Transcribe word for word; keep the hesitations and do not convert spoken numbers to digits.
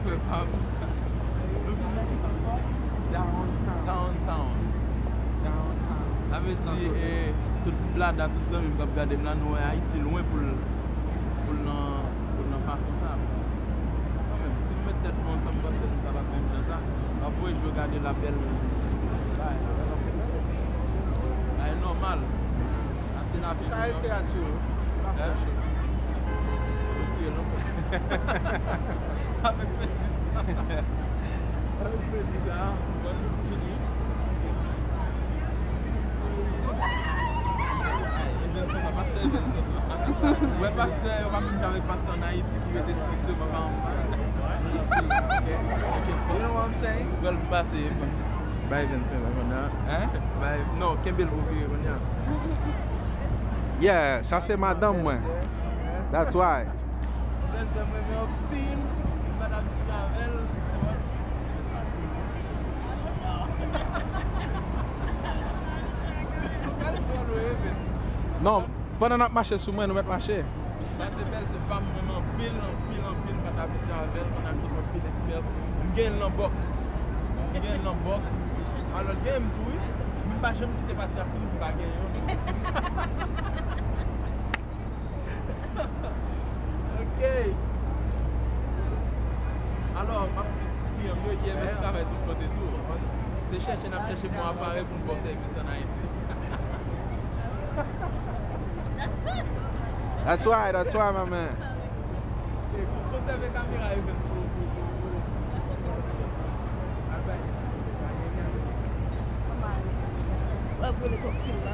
Frè pa m. Downtown. Downtown. Downtown. Sa vle di, eh, tout blada, tout zanmi m k ap gade m la, nou wè Ayiti lwen pou l, pou l nan, pou l nan fason sa. Kanmenm, si nou met tèt nou ansanm, m panse nou kapab menm jan sa. W ap voye je w gade la bèl bagay la. Bagay nòmal. Sa se lavi. Ka retire a tire. Pa fè cho. Retire non. Avèk fredi sa. Avèk fredi sa. Bon, nou fini. Evans konsa, pastè Evans konsa. Wè pastè, yo pa menm jan avèk pastè an Ayiti ki rete strikteman pa anpil. You know what I'm saying? Pral pase. Bay Evans la kounye a. Hein? Bay, non, kenbe l pou vire kounye a. Yeah, sa se madanm mwen. That's why. Evans mwen renmen anpil. Madanm Javel. Non, pandan n ap mache sou mwen, nou mèt mache. Sa se bèl se pa m renmen anpil, anpil, anpil, mwen t abitye avè l, mwen t ap di anpil eksperyans. M gen l nan bòks. M gen l nan bòks. Alò, l gen m tou, wi. M pa janm kite pati a fini pou m pa gen yon. Ok. Alò, m ap di kliyan m yo, Evans travay tout kote tou. Se chèche n ap chèche bon aparèy pou n ba w sèvis an Ayiti. That's why, that's why, my man. Konsève kamera Evans pou, pou, pou, pou. Wè, brûlé twòp fil la.